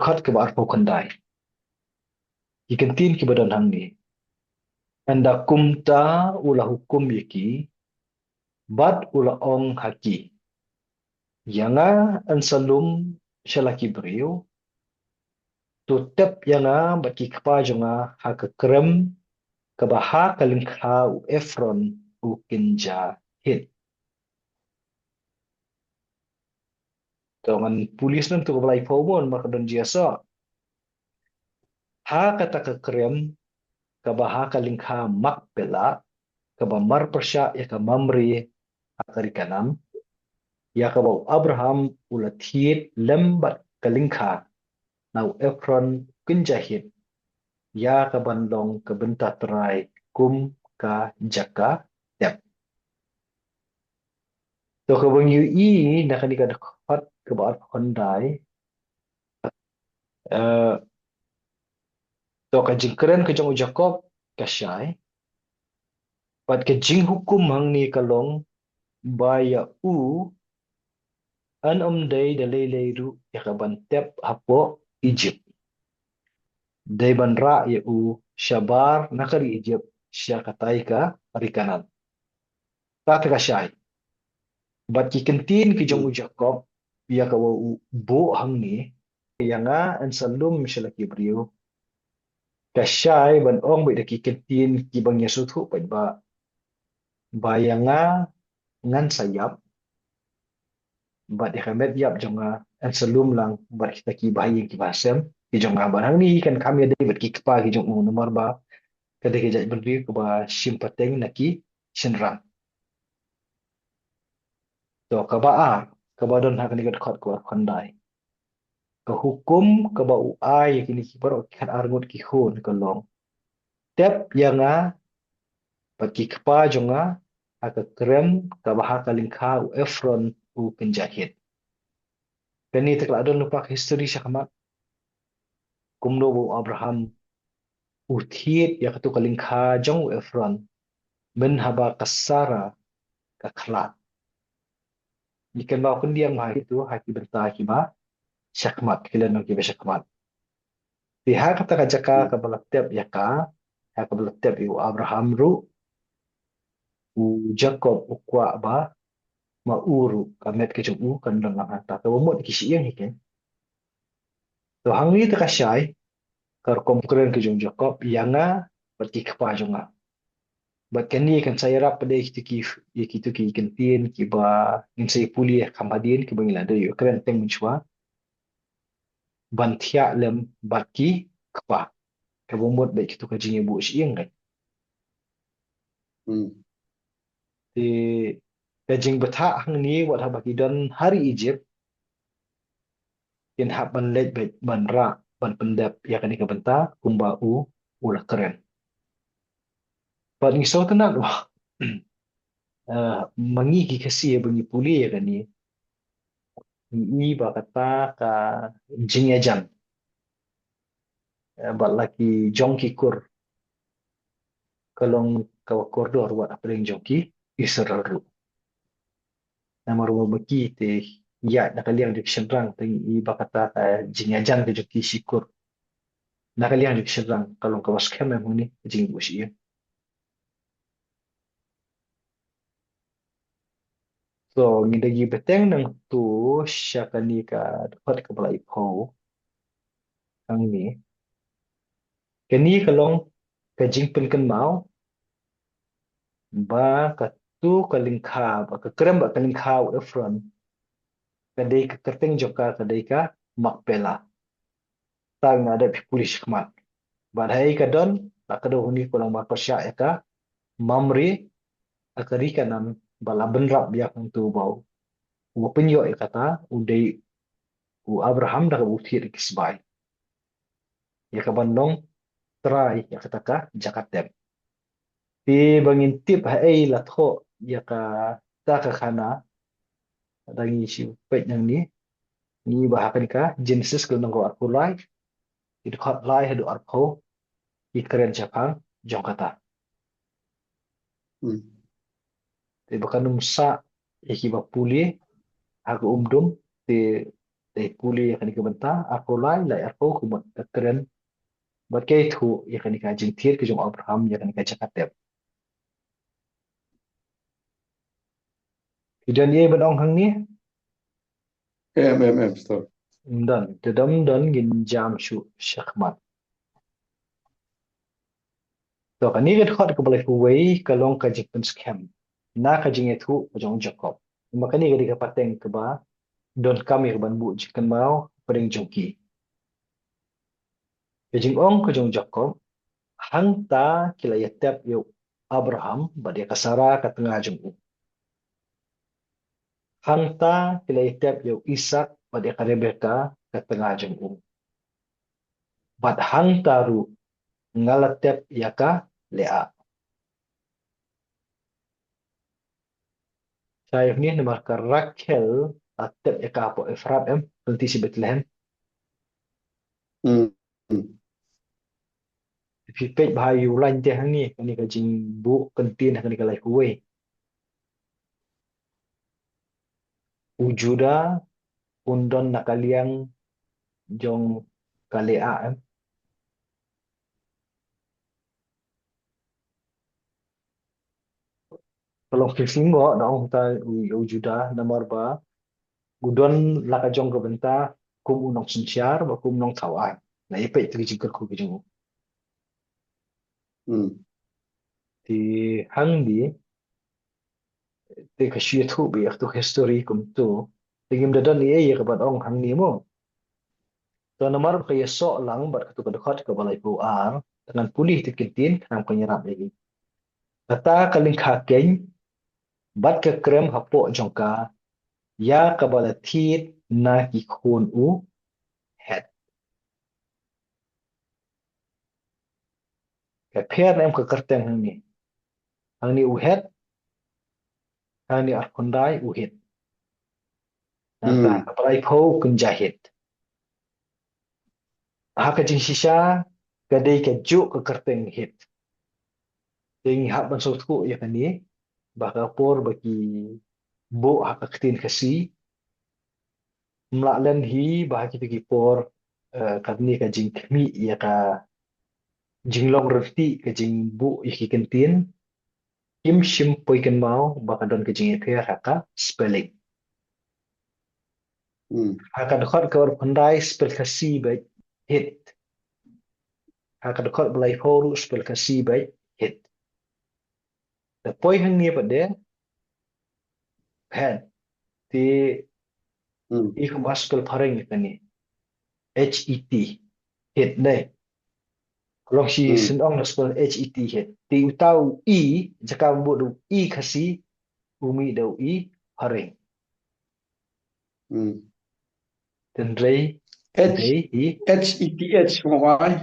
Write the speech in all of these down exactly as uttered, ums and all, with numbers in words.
Dkhot kaba arphew khyndai. Ki kyntien kiba don hangne. Ynda kumta u la hukum ïa ki, bad u la ong ha ki, ïa nga yn sa lum sha la ki briew, to tep ïa nga bad ki kpa jong nga ha ka krem kaba ha ka lyngkha u Ephron u kynja Hit. To ngan pule snem to kaba laiphew mo, namar ka don jingïasoh. Ha kata ka krem kaba ha ka lyngkha Makpela, kaba mar pyrshah ïa ka Mamre ha ka ri Kanaan, ïa kaba u Abraham u la thied lem bad ka lyngkha na u Ephron kynja Hit, ïa kaban long ka bynta trai kum ka jaka tep. To kaba ngi ïohi na kane ka dkhot kaba arphew khyndai. Eh, to ka jingkren ka jong u Jakob ka shai. Bad ka jinghukum hangne ka long ba ïa u yn ym dei da lei lei ruh ïa kaban tep hapoh Egypt. Dei ban rah ïa u shabar na ka ri Egypt sha katai ka ri Kanaan. Kata ka shai. Bad ki kyntien ki jong u Jakob ïa kaba u buh hangne, ïa nga yn sa lum sha la ki briew. Ka shai ban ong beit da ki kyntien kiba ngi sngewthuh beit ba, ba ïa nga ngan sa ïap, bad ïa ka met ïap jong nga yn sa lum lang bad kita kiba ha ïing kiba ha sem ki jong nga. Bad hangne kan kham ïadei bad ki kpa ki jong u, namar ba ka dei ka jaitbynriew kaba shim pateng na ki shynrang. To kaba ar, kaba don ha kane ka dkhot kaba khyndai. Ka hukum kaba u ai ïa kine ki baroh ki khatar ngut ki khun ka long, tep ïa nga bad ki kpa jong nga ha ka krem kaba ha ka lyngkha u Ephron u kynja Hit. Kane te ka la don lypa ka history shakhmat. Kumno ba u Abraham u thied ïa kato ka lyngkha jong u Ephron mynhaba ka Sara ka khlad. Ngi kynmaw khyndiat ma ha kito ha ki bynta kiba shakhmat, ki lynnong kiba shakhmat. Te ha kata ka jaka kaba la tep ïa ka, ha kaba la tep ïa u Abraham ruh, u Jakob u kwah ba ma u ruh ka met ka jong u kan don lang hangta. Kaba mut ki shyieng hi ken. To hangne te ka shai ka rukom kren ka jong u Jakob, ïa nga bad ki kpa jong nga. Bad kane kan sa ïarap pat de kito ki, ïa kito ki kyntien kiba ngin sa ïa pule kham hadien kiba ngi la dei ïa kren teng mynshuwa. Ban thiah lem bad ki kpa. Kaba mut bad kito ka jingïabuh shyieng kan. Hmm. Te ka jingbthah hangne wat haba ki don ha ri Egypt, kin hap ban leit beit ban rah ban pyndep ïa kane ka bynta kumba u u la kren. Bad ngi sngewtynnat, eh, ma ngi ki Khasi ba ngi pule ïa kane, ngi i ba kata ka jingïajan, eh, bad la ki jong ki kur ka long kaba kordor wat hapdeng jong ki Israel ruh. Namar ba ma ki te ïa na ka liang jong ki shynrang te ngi i ba kata ka jingïajan ka jong ki shi kur na ka liang jong ki shynrang ka long kaba skhem em hangne ka jingbuh shyieng. So ngi da ngi bteng nangto sha kane ka dkhot kaba laiphew hangne. Kane ka long ka jingpynkynmaw ba kato ka lyngkha, ba ka krem ba ka lyngkha u Ephron, ka dei ka kyrteng jong ka ka dei ka Makpela. Tang na dep pule shakhmat. Bad ha ei ka don, la ka don huni ka long ba pyrshah ïa ka Mamre ha ka ri Kanaan ba la bynrap ïa ka ntu ba u ba pynïoh ïa kata u dei u Abraham da kaba u thied ïa ki sbai. Ïa kaban long trai ïa kata ka jaka tep. Te ba ngin tip ha ei la thoh ïa kata ka khana, da ngi shu peit nangne, ngi ba ha kane ka Genesis ka lynnong ka arphew lai, ki dkhot lai haduh arphew, ki kren shaphang jong kata. Hmm. Te ba kan ym sah ïa kiba pule ha ka um dum, te Te pule ïa kane ka bynta, arphew lai, lai arphew ka mut ka kren. Bad ka ïathuh ïa kane ka jingthied ka jong u Abraham ïa kane ka jaka tep. Phi don ei ban ong hangne? Em, em, em, stop. Ym don, te dam don ngin jam shuh shakhmat. To kane ka dkhot kaba laiphew wei ka long ka jingpynskhem na ka jingïathuh ka jong u Jakob. Namar kane ka dei ka pateng kaba donkam ïa kaban buh jingkynmaw hapdeng jong ki. Ka jingong ka jong u Jakob, hangta ki la ïatep ïa u Abraham bad ïa ka Sara ka tnga jong u. Hangta ki la ïatep ïa u Isak bad ïa ka Rebeka ka tnga jong u. Bad hangta ruh nga la tep ïa ka Lea. Sa ïa une namar ka Rakhel la tep ïa ka hapoh Efrath, em, ka lynti shi Bethlehem. Hmm. Phi peit bha ïa u lain te hangne, kane ka jingbuh kyntien ha kane ka laiphew wei. U Juda un don na ka liang jong ka Lea, em. Ka long phi sngew da ong ta u, u Juda namar ba u don la ka jong ka bynta kum u nongsynshar bad kum u nongthaw aiñ. La ïa peit te ka jingkyrkhu ka jong u. Hmm. Te hangne te ka shu ïathuh beit ïa katu ka history kumtu. Te ngim da don ei ei ïa kaban ong hangne mo. To namar ka ïasoh lang bad katu ka dkhot kaba laiphew ar, te ngan pule te kyntien khnang ban ïarap ïa ki. Kata ka lyngkha keiñ bad ka krem hapoh jong ka ïa kaba la thied na ki khun u Het. Ka pher ne em ka kyrteng hangne? Hangne u Het, hangne arphew khyndai u Hit. Nangta Hmm. kaba laiphew u kynja Hit. Ha ka jingshisha ka dei kajuh ka kyrteng Hit. Te ngi hap ban sngewthuh ïa kane ba ka por ba ki buh ha ka ktien Khasi, ym lah lem hi ba ha kito ki por, eh, kane ka jingkhmih ïa ka jinglong rynti ka jingbuh ïa ki kyntien, kim shym poi kynmaw ba ka don ka jingïapher ha ka spelling. Hmm. Ha ka dkhot kaba arphew khyndai spell Khasi beit Hit. Ha ka dkhot ba laiphew ruh spell Khasi beit Hit. Te poi hangne pat de Het. Te Hmm. i kumba spell phareng ïa kane. H E T. Het ne. Long shi Hmm. syn ong na spell H E T Het. Te uta u i, jaka ban buh da u i Khasi, u mih da u i phareng. Hmm. Tynrai H, dei i H E T H mo wai.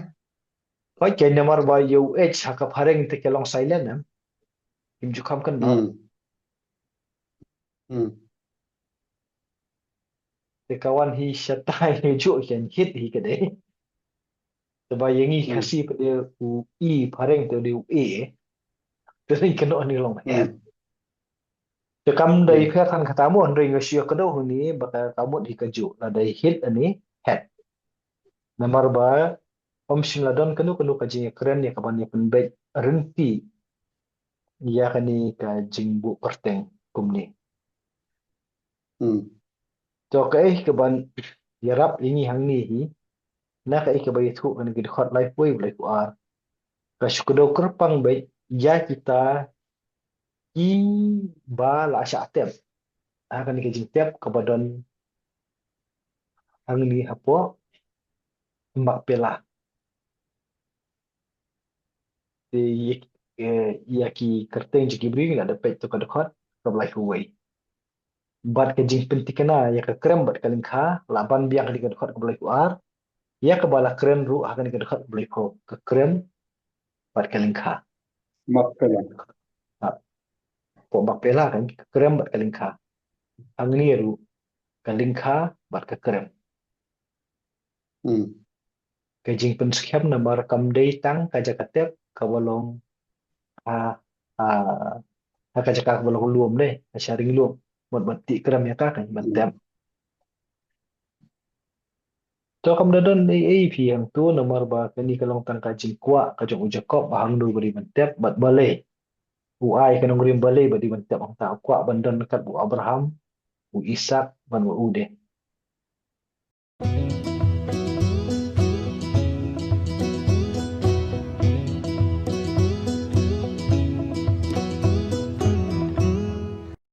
Hoi, kei namar ba ïa u H ha ka phareng te ka long silent, em. Kim ju kham kynmaw. Hmm. Hmm. Te ka wan hi shatai hi ju keiñ Hit hi ka dei. Te ba ïa ngi Hmm. Khasi pat de u i phareng te dei u e. Te dei kano ni long Hmm. Het. Te kam dei Hmm. pher than kata mo, hynrei nga shu ïa kdew hangne ba ka, ka mut hi kajuh, la dei Hit hangne Het. Namar ba ym shym la don kano kano ka jingïakren ïa kaban ïa pynbeit rynti ïa kane ka jingbuh kyrteng kumne. Hmm. To kaei kaban ïarap ïa ngi hangne hi, na kaei kaba ïathuh kane ka dkhot laiphew wei bad laiphew ar. Ka shu kdew kyrpang beit ïa kita kiba la shah tep ha kane ka jingtep kaba don hangne hapoh Makpela. Te ïa, eh, ïa ki kyrteng jong ki briew ngi la dep peit to ka dkhot kaba laiphew wei. Bad ka jingpynthikna ïa ka krem bad ka lyngkha la ban biang ha kane ka dkhot kaba laiphew ar. Ïa kaba la kren ruh ha kane ka dkhot kaba laiphew, ka krem bad ka lyngkha. Makpela. Ha. Hapoh Makpela kan ka krem bad ka lyngkha. Hangne ruh ka lyngkha bad ka krem. Hmm. Ka jingpynskhem namar kam dei tang ka jaka tep kaba long ha, ha, ha ka jaka kaba long lum ne, ha sharing lum. Mut ban tih krem ïa ka kan ban Hmm. tep. To kam da don ei ei phi hangto, namar ba kane ka long tang ka jingkwah ka jong u Jakob ba hangno ba dei ban tep bad balei u ai ka nongrim balei ba dei ban tep hangta. U kwah ban don kat u Abraham, u Isak bad u de.